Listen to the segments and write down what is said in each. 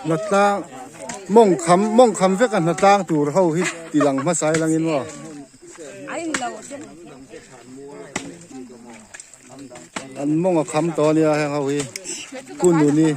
Hnatlang mawng kham mawng kham vek a hnatlang tur ho hi ti lang hmasa i langin maw. An mawng a kham tawh ania heng ho hi kununi.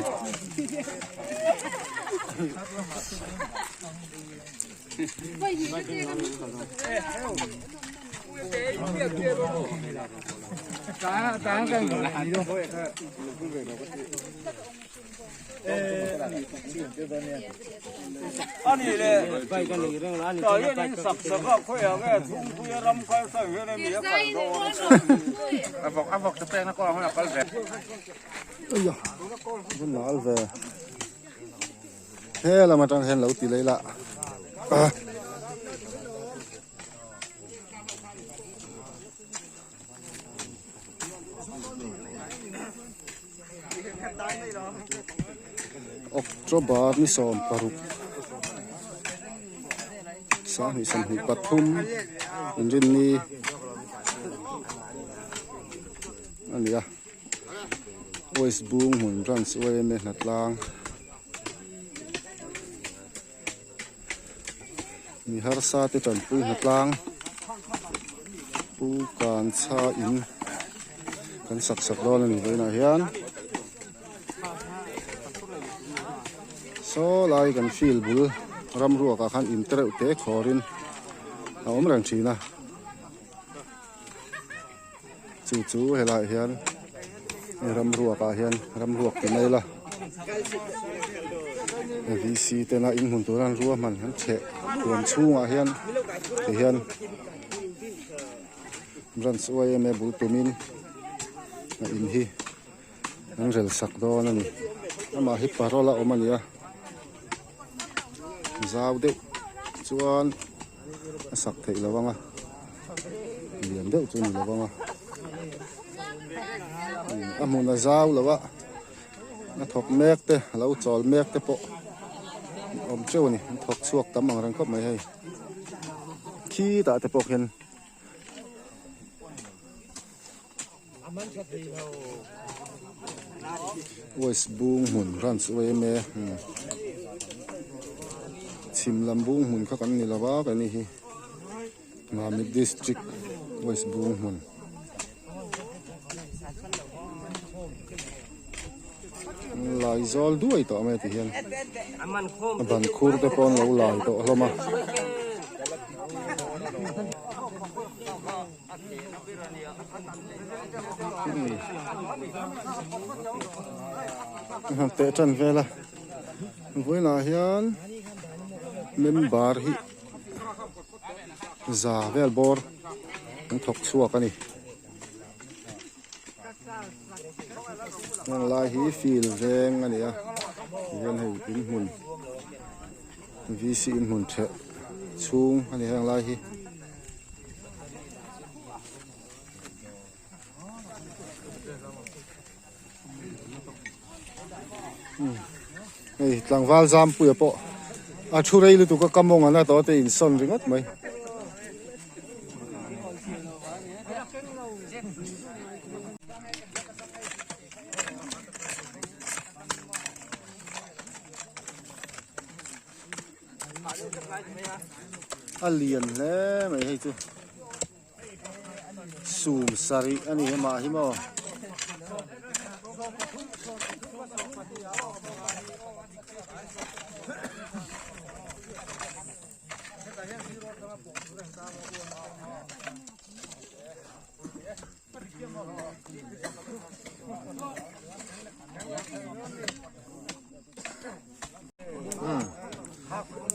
He lam atang hian lo ti leh ila October ni 16 2023 inrinni a ni a West Bung hmun branch yma hnatlang. Mi harsa te tanpui hnatlang pu kan chha in kan sak sak dawn a ni vawiinah hian saw lai kan field bul ram ruak ah khan in te reuh te khawr in a awm reng thin a chu chu helaiah hian ram ruak ah hian ram ruak ti mai ila vc tena in hmun tura an ruahman an chheh huam chhungah hian ti hian branch yma bul tumin a in hi an rel sak dawn a ni amah hi parol a awm a ni a zau deuh chuan. a sak theih lo ang a lian deuh chu a ni lo ang a a hmun a zau lo a a thawk mek te a lo chawl mek te pawh a awm teuh a ni an thawk chhuak tam ang reng khawp mai hei khi tah te pawh khian. West bung hmun branch yma chhim lam bung hmun kha kan ni lo a kan ni hi Mamit district west bung hmun. Laizawl duai tawh mai ti hian a ban khur te pawh an lo lai tawh hlawm a. Han teh tan vel a vawiinah hian member hi za vel bawr an thawk chhuak a ni heng lai hi field veng a ni a tihian hei inhmun VC inhmun theh chhung a ni heng lai hi. Hei tlangval Zampuia pawh a thu rei lutuk a ka mawng an a tawh te insawn ringawt mai. A lian hle mai hei chu sum sarih a ni hemah hi maw.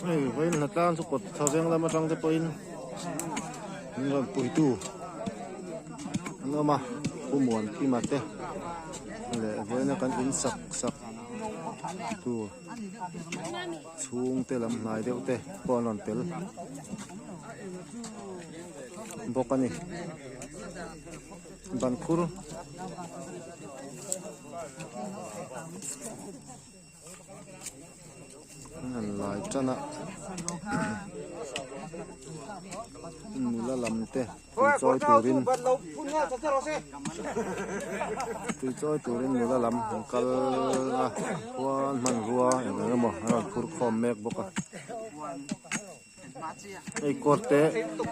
Hei vawiin hnatlang chu kawt thawveng lam atang te pawhin min rawn puitu an awm a Pu Muankhima te leh vawiina kan in sak sak tur chhungte lam hnai deuh te pawh an rawn tel bawk a ni ban khur. An han lai tan a nula lam te tui chawi turin tui chawi turin nula lam an kal a khuan hmanrua eng eng emaw an rawn phur khawm mek bawk a hei kawr te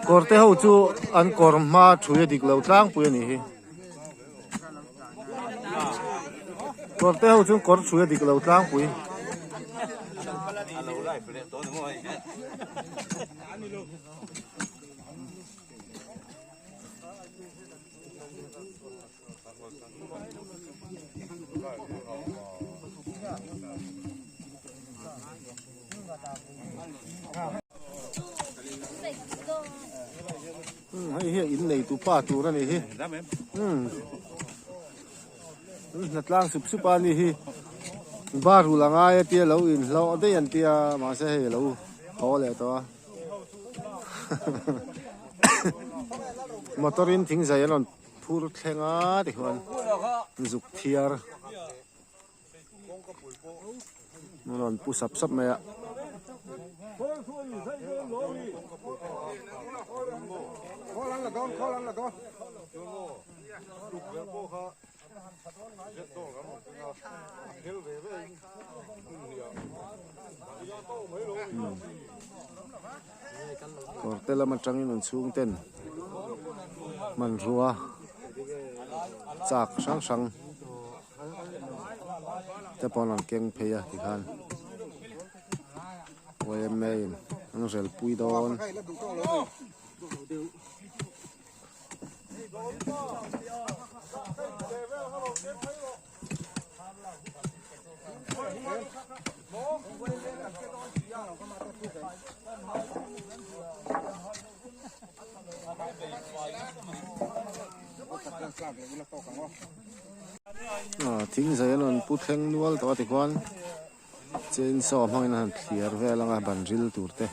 kawr te ho chu an kawr hma thui a dik lo tlangpui a nih hi kawr te ho chu kawr thui a dik lo tlangpui. Hei hi in nei tu pa tur a nih hi umm hna tlang sup sup a ni hi bar rul a ngai a tia lo inhlawh daih an tia mahse hei a lo haw leh tawh a motor in thingzai an rawn phur thleng a tichuan zuk thiar. An rawn pu sap sap mai a. Kawr te lam atangin an chhung ten hmanrua chak hrang hrang te pawh an rawn keng phei a tikhan yma in an rel pui dawn. Thing zai an rawn pu thleng nual tawh a tikhuan chainsaw hmangin an han thliar vel ang a ban ril tur te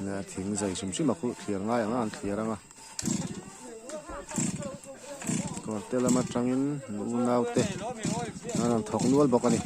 leh thing zai hrim hrim a khuh thliar ngai ang a an thliar ang a kawr te lam atangin an unau te an rawn thawk nual bawk a ni.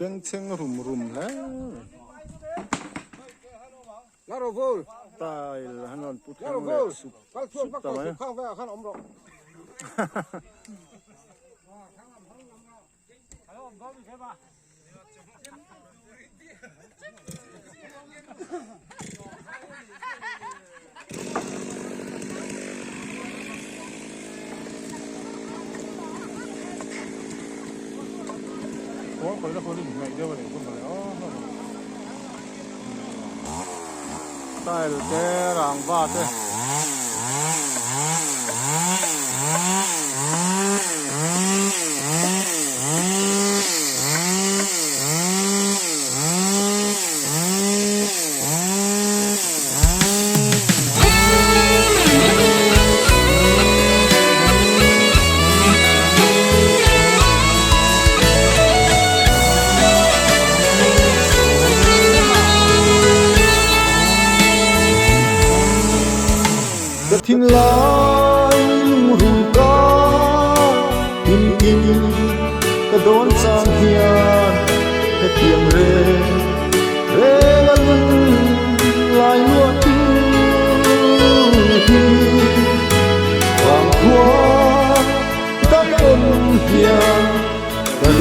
Bengchheng rum rum hle tile an rawn pu thleng leh sup sup ta mai. Tile te rangva te. Ka thinlai lungrun ka him in ka dawn chang hian hetiang reng reng a lung lai luah tu hi vang khua dai.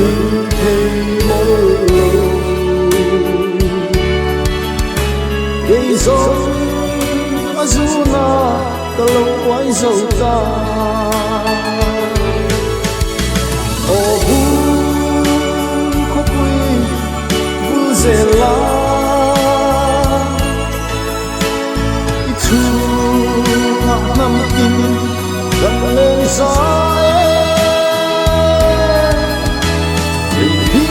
Ning thei mawlh lo. Kei zawng a zuna ka lo uai zo ta. Aw bung khawpui bul zel la, i chhungah hnam in kan leng za e. Kei hi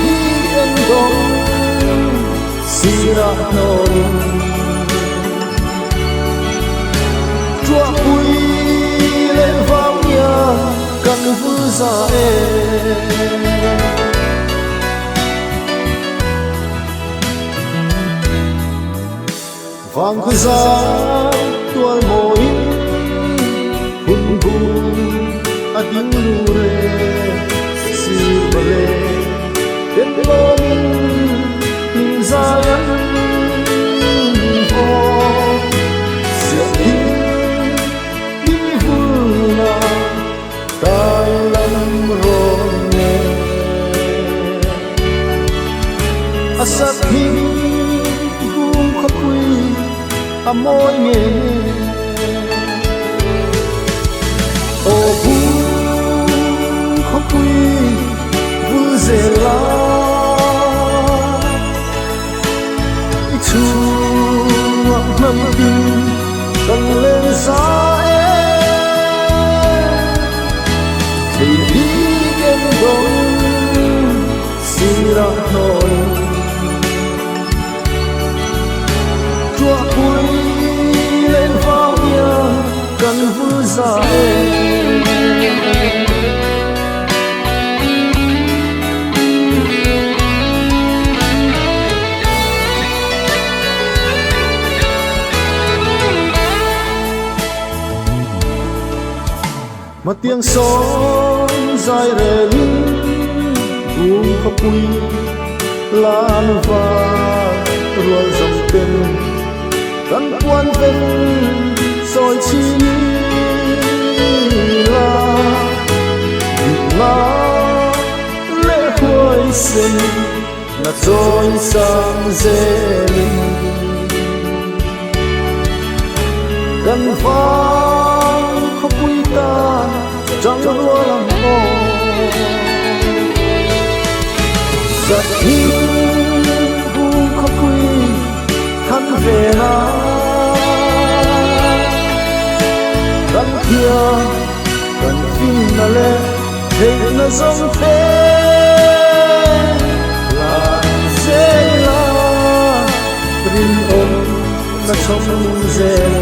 en dawng sirah hnawnin Tuahpui leh vangnia kan vul za e. Vangkhaw zai tual mawiin hun bul a ding lur e, sir bale den lawmin hlim zai an haw. Siah thing hlim vulna tai lam rawn nge. A sat hi bung khawpui a mawi nge Aw bung khawpui vul zel la I chhungah hnam tin kan leng za e Thei bik en dawng sirah hnawin Tuahpui leh vauia kan vul za e. Matiang sawn zai relin bung khawpui lan var rual zawng ten kan puan ven sawi chhin ila dikna leh huaisen na chawi sang zelin kan vang khawpui ta chang rual ang aw. Zathing bung khawpui than ve na kan thiam kan finna leh theihna zawng te lan zel ila rinawm na chhawm zel.